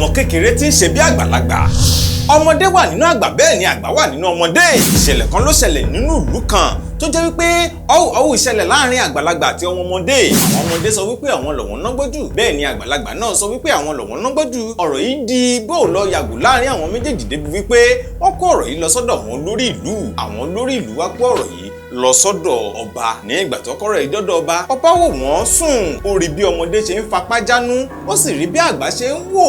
Ọmọ kékeré tí ń ṣe bí àgbàlagbà. Ọmọdé wà nínú àgbà, bẹ́ẹ̀ ni àgbà wà nínú ọmọdé. Ìṣẹ̀lẹ̀ kan ló ṣẹlẹ̀ nínú ìlú kan tó jẹ́ wípé ọ̀hún ọ̀hún ìṣẹ̀lẹ̀ láàrin àgbàlagbà àti ọmọdé. Àwọn ọmọdé sọ wípé àwọn lọ̀wọ́n nágbó jù, bẹ́ẹ̀ ni àgbàlagbà náà sọ wípé àwọn lọ̀wọ́n nágbó jù. Ọ̀rọ̀ yìí di bó lọ yàgò láàrin àwọn méjèèjì débi wípé wọ́n kó ọ̀rọ̀ yìí lọ sọ́dọ̀ àwọn olórí ìlú. Àwọn olórí ìlú wá kó ọ̀rọ̀ yìí lọ sọ́dọ̀ ọba. Ní ìgbà tó kọ́rọ̀ yìí dọ́dọ̀ ọba, ọba wò wọ́n sùn, ó rí bí ọmọdé ṣe ń fapá jánú, ó sì rí bí àgbà ṣe ń wò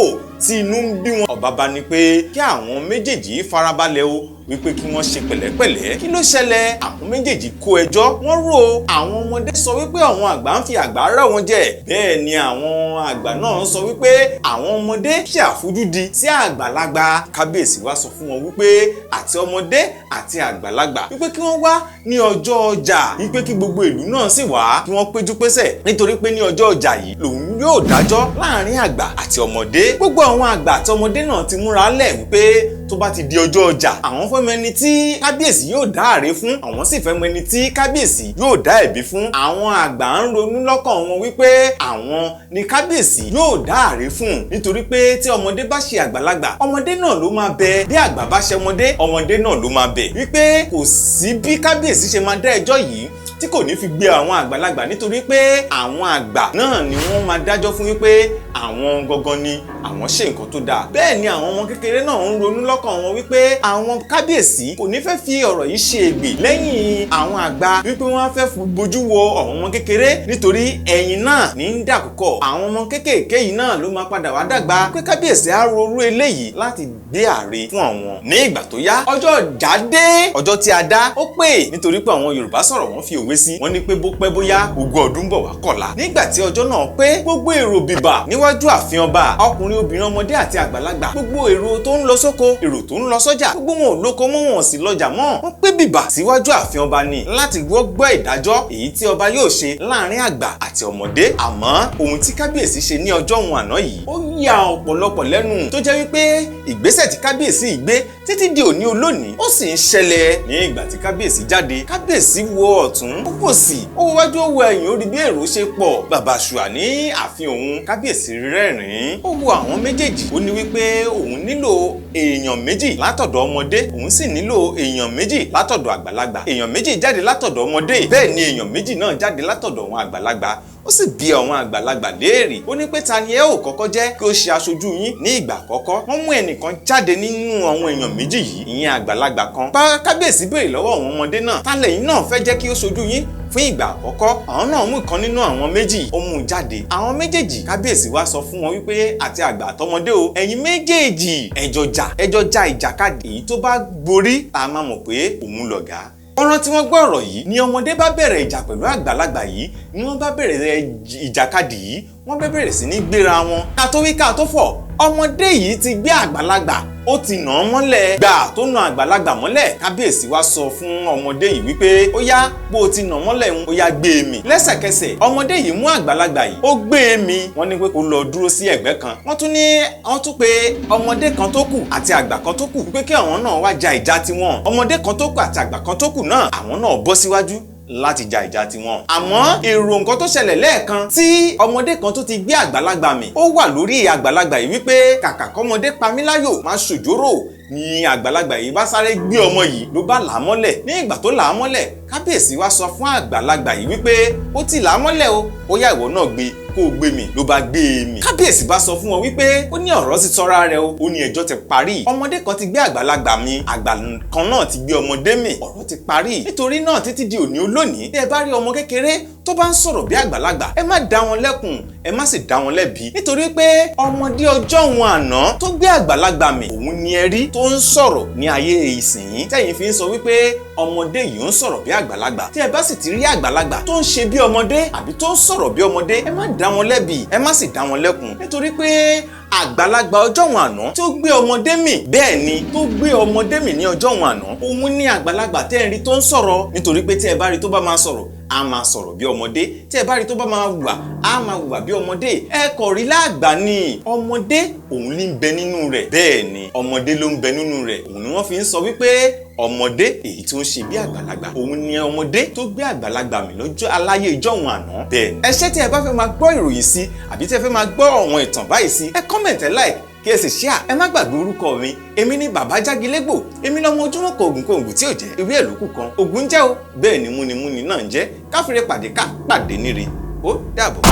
tí inú ń bí wọn. Ọba bá ní pé kí àwọn méjèèjì farabalẹ̀ o, wípé kí wọ́n ṣe pẹ̀lẹ́pẹ̀lẹ́. Kí ló ṣẹlẹ̀? Àwọn méjèèjì kó ẹjọ́ wọ́n rò. Àwọn ọmọdé sọ wípé àwọn àgbà ń fi àgbà rẹ́ wọn jẹ, bẹ́ẹ̀ ni àwọn àgbà náà sọ wípé àwọn ọmọdé ṣe àfojúdi sí àgbàlagbà. Kábíyèsí wá sọ fún wọn wípé àti ọmọdé àti àgbàlagbà, wípé kí wọ́n wá ní ọjọ́ ọjà, wípé kí gbogbo ìlú náà sì wá, kí wọ́n péjú pésẹ̀, nítorí pé ní ọjọ́ ọjà yìí lòun yóò dájọ́ láàrin àgbà àti ọmọdé. Gbogbo àwọn àgbà àti ọmọdé náà ti múra lẹ̀ wípé tó bá ti di ọjọ́ ọjà, àwọn fẹ́ mọ ẹni tí kábíyèsí yóò dá àrè fún, àwọn sì fẹ́ mọ ẹni tí kábíyèsí yóò dá ẹ̀bi fún. Àwọn àgbà ń ronú lọ́kàn wọn wípé àwọn ni kábíyèsí yóò dá àrè fún, nítorí pé tí ọmọdé bá ṣe àgbàlagbà, ọmọdé náà ló máa bẹ. Bí àgbà bá ṣe ọmọdé, ọmọdé náà ló máa bẹ. Wípé kò sí bí kábíyèsí ṣe máa dá ẹjọ́ yìí tí kò ní fi gbé àwọn àgbàlagbà, nítorí pé àwọn àgbà náà ni wọ́n máa dájọ́ fún wípé àwọn gangan ni àwọn ṣe nǹkan tó dáa. Bẹ́ẹ̀ ni àwọn ọmọ kékeré náà ń ronú lọ́kàn wọn wípé àwọn kábíyèsí kò ní fẹ́ fi ọ̀rọ̀ yìí ṣe ègbè lẹ́yìn àwọn àgbà, wípé wọ́n á fẹ́ bójú wo àwọn ọmọ kékeré, nítorí ẹ̀yìn náà ní ń dàkúkọ̀. Àwọn ọmọ kékèké yìí náà ló máa padà wá dàgbà, pé kábíyèsí á rorú eléyìí láti gbé àre fún àwọn. Ní ìgbà tó yá, ọjọ́ ọjà dé. Ọjọ́ tí a dá ó pè, nítorí pé àwọn Yorùbá sọ̀rọ̀, wọ́n fi òwe sí wọ́n ní pé bó pẹ́ bóyá, ogún ọdún bọ̀ wá kọ̀la. Nígbà tí ọjọ́ náà pé, gbogbo èrò bìbà níwájú ààfin ọba, ọkùnrin, obìnrin, ọmọdé àti àgbàlagbà, gbogbo èrò tó ń lọ sóko, èrò tó ń lọ sọ́jà, gbogbo wọn ò lóko mọ́, wọn ò sì lọ́jà mọ́. Wọ́n pé bìbà síwájú ààfin ọba ni láti gbọ́ ìdájọ́ èyí tí ọba yóò ṣe láàrin àgbà àti ọmọdé. Àmọ́ ohun tí kábíyèsí ṣe ní ọjọ́ òun àná yìí, ó ya ọ̀pọ̀lọpọ̀ lẹ́nu, tó jẹ́ wípé ìgbésẹ̀ tí kábíyèsí gbé títí di òní olónìí, ó sì ń ṣẹlẹ̀. Ní ìgbà tí kábíyèsí jáde, kábíyèsí wo ọ̀tún, ó wò sí, ó wo wájú, ó wo ẹ̀yìn, ó rí bí èrò ṣe pọ̀ bàbá ṣùà ní ààfin òun. Kábíyèsí rẹ́rìn-ín, ó wo àwọn méjèèjì, ó ní wípé òun nílò èèyàn méjì látọ̀dọ̀ ọmọdé, òun sì nílò èèyàn méjì látọ̀dọ̀ àgbàlagbà. Èèyàn méjì jáde látọ̀dọ̀ ọmọdé, bẹ́ẹ̀ ni èèyàn méjì náà jáde látọ̀dọ̀ àwọn àgbàlagbà. Ó sì bi àwọn àgbàlagbà léèrè, ó ní pé ta ni ẹ ò kọ́kọ́ jẹ́ kí ó ṣe aṣojú yín ní ìgbà àkọ́kọ́? Wọ́n mú ẹnìkan jáde nínú àwọn èèyàn méjì yìí, ìyẹn àgbàlagbà kan. Bá kábíyèsí béèrè lọ́wọ́ àwọn ọmọdé náà, ta lẹ̀yin náà fẹ́ jẹ́ kí ó ṣojú yín fún ìgbà àkọ́kọ́? Àwọn náà mú ìkan nínú àwọn méjì, ó mú un jáde. Àwọn méjèèjì, kábíyèsí wá sọ fún wọn wípé àti àgbà àtọmọdé o, ẹ̀yin méjèèjì, ẹ jọ jà, ẹ jọ jà ìjàkadì. Èyí tó bá borí la máa mọ̀ pé òun lọ̀gá. Ọ̀rọ̀ tí wọ́n gbọ́ ọ̀rọ̀ yìí ni ọmọdé bá bẹ̀rẹ̀ ìjà pẹ̀lú àgbàlagbà yìí, ni wọ́n bá bẹ̀rẹ̀ ìjàkadì yìí. Wọ́n bá bẹ̀rẹ̀ sí ní gbéra wọn. Ká tó wí ká tó fọ̀, ọmọdé yìí ti gbé àgbàlagbà, ó ti nà án mọ́lẹ̀. Gbà tó nà àgbàlagbà mọ́lẹ̀, kábíyèsí wá sọ fún ọmọdé yìí wípé ó yá, bó o ti nà mọ́lẹ̀ ń, ó yá, gbé e mì. Lẹ́sẹ̀kẹsẹ̀, ọmọdé yìí mú àgbàlagbà yìí, ó gbé e mì. Wọ́n ní pé kó lọ dúró sí ẹ̀gbẹ́ kan. Wọ́n tún ní wọ́n tún pé ọmọdé kan tó kù àti àgbà kan tó kù wípé kí àwọn náà wá ja ìjà tiwọn. Ọmọdé kan tó kù àti àgbà kan tó kù náà, àwọn náà bọ́ síwájú láti ja ìjà tiwọn. Àmọ́ èrò nǹkan tó ṣẹlẹ̀ lẹ́ẹ̀kan tí ọmọdé kan tó ti gbé àgbàlagbà mì, ó wà lórí àgbàlagbà yìí wípé kàkà kọ́mọdé pa mí láyò, máa ṣòjórò ni. Àgbàlagbà yìí bá sáré gbé ọmọ yìí, ló bá là á mọ́lẹ̀. Ní ìgbà tó là á mọ́lẹ̀, kábíyèsí wá sọ fún àgbàlagbà yìí wípé ó ti là á mọ́lẹ̀ o, ó yá, ìwọ náà gbé, kó o gbé mi. Ló bá gbé e mì. Kábíyèsí bá sọ fún wọn wípé ó ní ọ̀rọ̀ ti tọ́ra rẹ̀ o, ó ní ẹjọ́ ti parí. Ọmọdé kan ti gbé àgbàlagbà mi, àgbà kan náà ti gbé ọmọdé mì, ọ̀rọ̀ ti parí. Nítorí náà, títí di òní olónìí, tẹ́ ẹ bá rí ọmọ kékeré tó bá ń sọ̀rọ̀ bí àgbàlagbà, ẹ má dá wọn lẹ́kùn, ẹ má sì dá wọn lẹ́bi, nítorí pé ọmọdé ọjọ́ òun àná tó gbé àgbàlagbà mì, òun ni ẹ rí tó ń sọ̀rọ̀ ní ayé ìsìn tẹ́yìn fi ń sọ wípé ọmọdé yìí ń sọ̀rọ̀ bí àgbàlagbà. Tí ẹ bá sì ti rí àgbàlagbà tó ń ṣe bí ọmọdé àbí tó ń sọ̀rọ̀ bí ọmọdé, ẹ má dá wọn lẹ́bi, ẹ má sì dá wọn lẹ́kun, nítorí pé àgbàlagbà ọjọ́ òun àná tó gbé ọmọdé mì, bẹ́ẹ̀ ni tó gbé ọmọdé mì ní ọjọ́ òun àná, òun ní àgbàlagbà tẹ́ ẹ rí tó ń sọ̀rọ̀. Nítorí pé tí ẹ bá rí tó bá máa sọ̀rọ̀, a máa sọ̀rọ̀ bí ọmọdé. Tí ẹ bá rí tó bá máa hùwà, a máa hùwà bí ọmọdé. Ẹ kò rí láàgbà ni, ọmọdé òun ní ń bẹ nínú rẹ̀. Bẹ́ẹ̀ ni ọmọdé ló ń bẹ nínú rẹ̀. Òun ni wọ́n fi ń sọ wípé ọmọdé èyí tó ń ṣe bí àgbàlagbà, òun ni ọmọdé tó gbé àgbàlagbà mì lọ́jọ́ aláyé ìjọ́hun àná. Bẹ́ẹ̀ ni. Ẹ ṣé. Tí ẹ bá fẹ́ máa gbọ́ ìròyìn sí àbí tí ẹ fẹ́ máa gbọ́ àwọn ìtàn báyìí sí, ẹ comment, ẹ like. Kí ẹ sì share. Ẹ má gbàgbé orúkọ mi, èmi ní Bàbá Jágilégbò, èmi lọmọ ojúmọ́ kan ògùn kòǹgù tí ò jẹ́ ewé ẹ̀ lókù kan. Ògùn ń jẹ́ o, bẹ́ẹ̀ ni múnimúni náà ń jẹ́. Káfíńrẹ́ pàdé, ká pàdé níre. Ó dàbọ̀.